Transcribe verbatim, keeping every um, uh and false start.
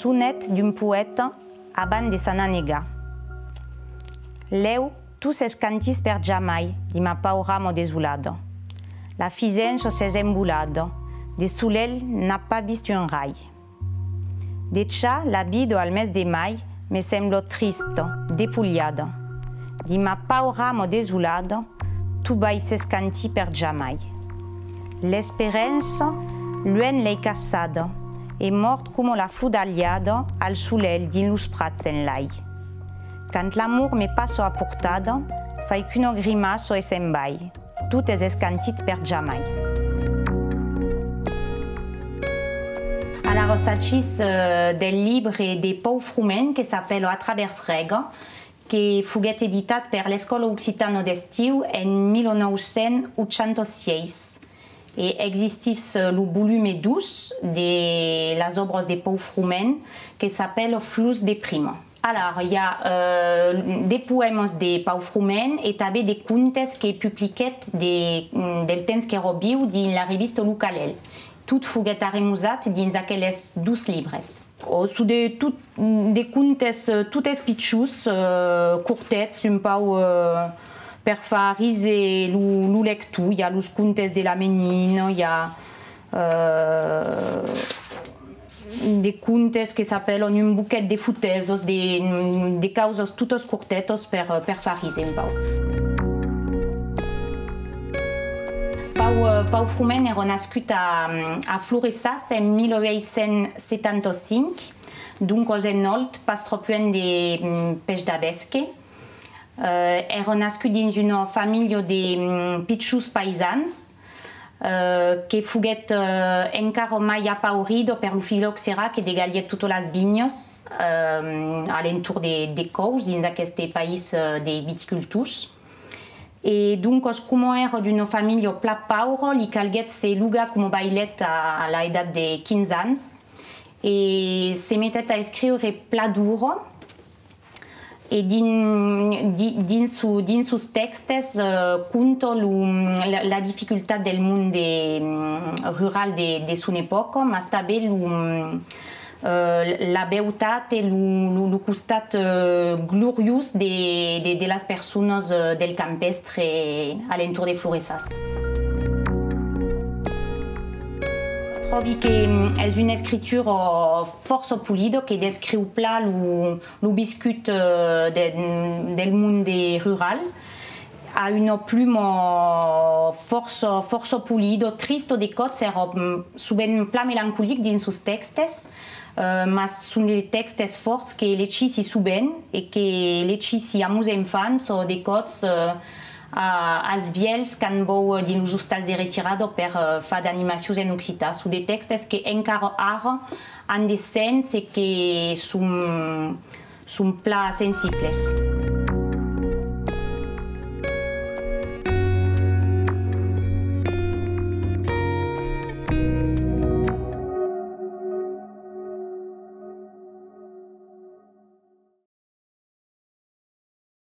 Sonet d'un poèta abans de s'anar negar. Lèu, tot s'escantís per jamai dins ma paura ama desolada. La fisença s'es envolada, de solelh n'a pas vist un rai. Dejà la vida al mes de mai me sembla trista, despolhada. Dins ma paura ama desolada, tot vai s'escantir per jamai. L'esperança, luènh l'ai caçada, e mòrt coma la flor dalhada al solelh dins los prats enlai. Quand l'amor me passa a portada, fai qu'una grimaça e se'n vai. Tot es escantit per jamai. Alara, s'agís, eh, del libre de Pau Froment que s'apèla A travèrs rega, que foguèt editat per l'Escòla Occitana d'Estiu en mil nòu cents ochanta sièis. E existís, eh, lo volume dos de las òbras de Pau Froment, que s'apèla Flors de prima. Alara, i a, eh, de poèmas de Pau Froment e tanben de contes que publiquèt de, del temps qu'èra viu dins la revista Lo Calèl. Tot foguèt arremosat dins aqueles dos libres. O son de tot, de contes, eh, totes pichons, eh, cortets, un pauc, eh, per far ríser lo, lo lector. I a los contes de la menina, i a, eh, de contes que s'apèlan un boquet de fotesas, de, de causas totas cortetas per, per far ríser un pauc. Pau, eh, Pau Froment èra nascut a, a Floressàs en mil uèit cents setanta cinc, doncas en Òlt, pas tròp luènh de, mm, Pèch d'Avesque. Eh, èra nascut dins una familha de, mm, pichons païsans, eh, que foguèt, eh, encara mai apaurida per lo filoxèra que degalhèt totas las vinhas, eh, a l'entorn de, de Còus, dins aqueste país, eh, de viticultors. E doncas, coma èra d'una familha plan paura, li calguèt se logar coma vailet a, a l'edat de quinze ans, e se metèt a escriure plan d'ora, e din-, di-, dins, so, dins sos tèxtes, eh, conta lo, la, la dificultat del monde, mm, rural de, de son epòca, mas tanben lo, mm, eh, la beutat e lo, lo, lo costat, eh, gloriós de, de, de las personas, eh, del campèstre a l'entorn de Floressàs. Tròbi que, mm, es una escritura fòrça polida, que descriu plan lo, lo viscut, eh, de, del monde rural, a una pluma fòrça, fòrça polida, trista de còps, èra, mm, sovent plan melancolic dins sos tèxtes, eh, mas son de tèxtes fòrts que legissi sovent e que legissi a mos enfants o de còps, eh, a, als vièlhs quand vau dins los ostals de retirada per, eh, far d'animacions en occitan. Son de tèxtes que encara ara an de sens e que son, son plan sensibles.